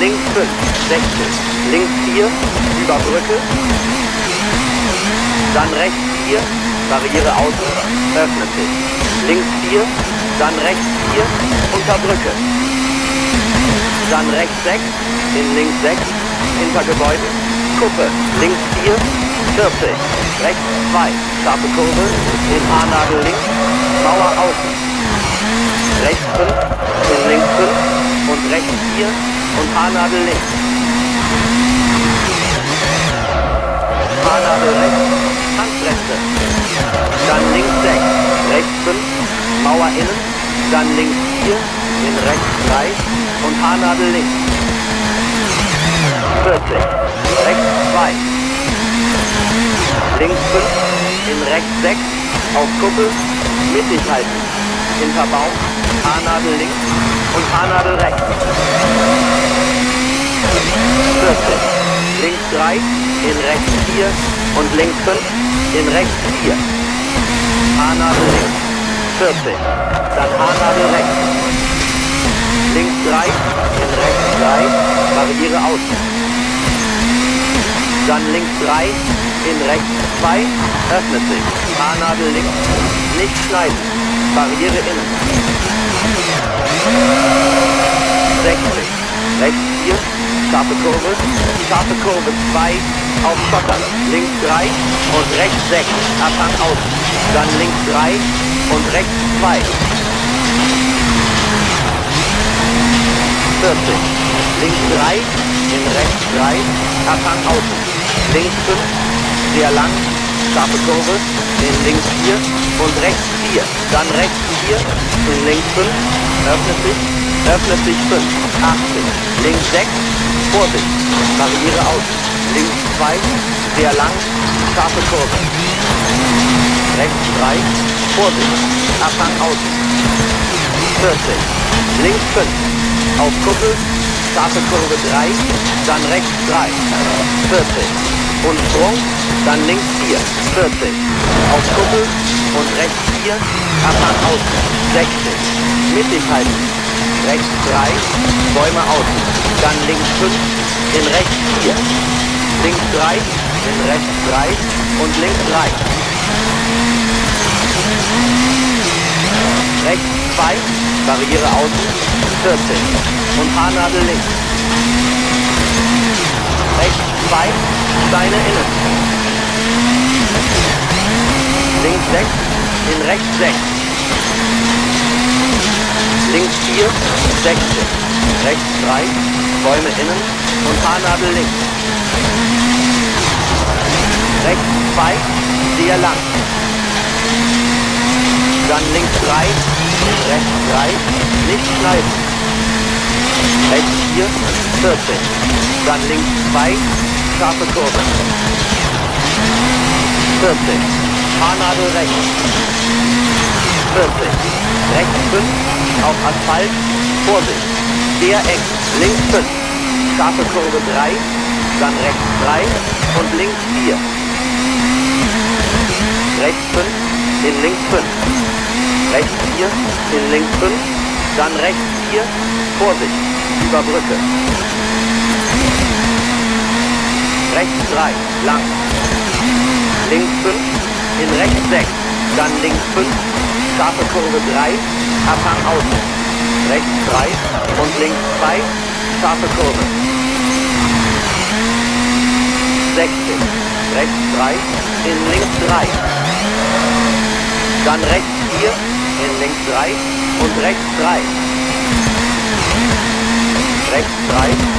Links 5, 60, links 4, über Brücke, dann rechts 4, Barriere außen, öffnet sich. Links 4, dann rechts 4, unter Brücke. Dann rechts 6, in links 6, hinter Gebäude, Kuppe, links 4, 40, rechts 2, scharfe Kurve, in Haarnadel links, Mauer außen. Rechts 5, in links 5 und rechts 4 und Haarnadel links. Haarnadel rechts, Handbremse. Dann links 6, rechts 5, Mauer innen, dann links 4, in rechts 3 und Haarnadel links. 40, rechts 2, links 5, in rechts 6, auf Kuppel, mittig halten, hinter Baum, Haarnadel links und Haarnadel rechts. 40, links 3, in rechts 4 und links 5, in rechts 4. Haarnadel links, 40, dann Haarnadel rechts. Links 3, in rechts 3, Barriere außen. Dann links 3, in rechts 2, öffnet sich. Haarnadel links, nicht schneiden. Barriere innen. 60, rechts 4, scharfe Kurve 2, auf Schotter, links 3 und rechts 6, Abhang außen. Dann links 3 und rechts 2. 40, links 3, in rechts 3, Abhang außen. Links 5, sehr lang, scharfe Kurve, in links 4 und rechts 4, dann rechts 4, in links 5, öffnet sich 5, 80, links 6, Vorsicht, Barriere außen, links 2, sehr lang, scharfe Kurve, rechts 3, Vorsicht, Abhang außen, 40, links 5, auf Kuppel, scharfe Kurve 3, dann rechts 3, 40, und Sprung, dann links 4, 40, auf Kuppel und rechts 4, Abhang außen, 60, mittig halten, rechts 3, Bäume außen, dann links 5, in rechts 4, links 3, in rechts 3 und links 3. Rechts 2, Barriere außen, 40 und Haarnadel links. Rechts 2, Steine innen. Links 6, in rechts 6. Links 4, 60. Rechts 3, Bäume innen und Haarnadel links. Rechts 2, sehr lang. Dann links 3, in rechts 3, nicht schneiden. Rechts 4, 40. Dann links 2, scharfe Kurve. 40. Haarnadel rechts. 40. Rechts 5, auf Asphalt, Vorsicht. Sehr eng. Links 5, scharfe Kurve 3, dann rechts 3 und links 4. Rechts 5, in links 5. Rechts 4, in links 5, dann rechts 4, Vorsicht, über Brücke. Rechts 3, lang. Links 5, in rechts 6, dann links 5, scharfe Kurve 3, Abhang außen. Rechts 3 und links 2, scharfe Kurve. 60, rechts 3, in links 3. Dann rechts 4, in links 3 und rechts 3. Rechts 3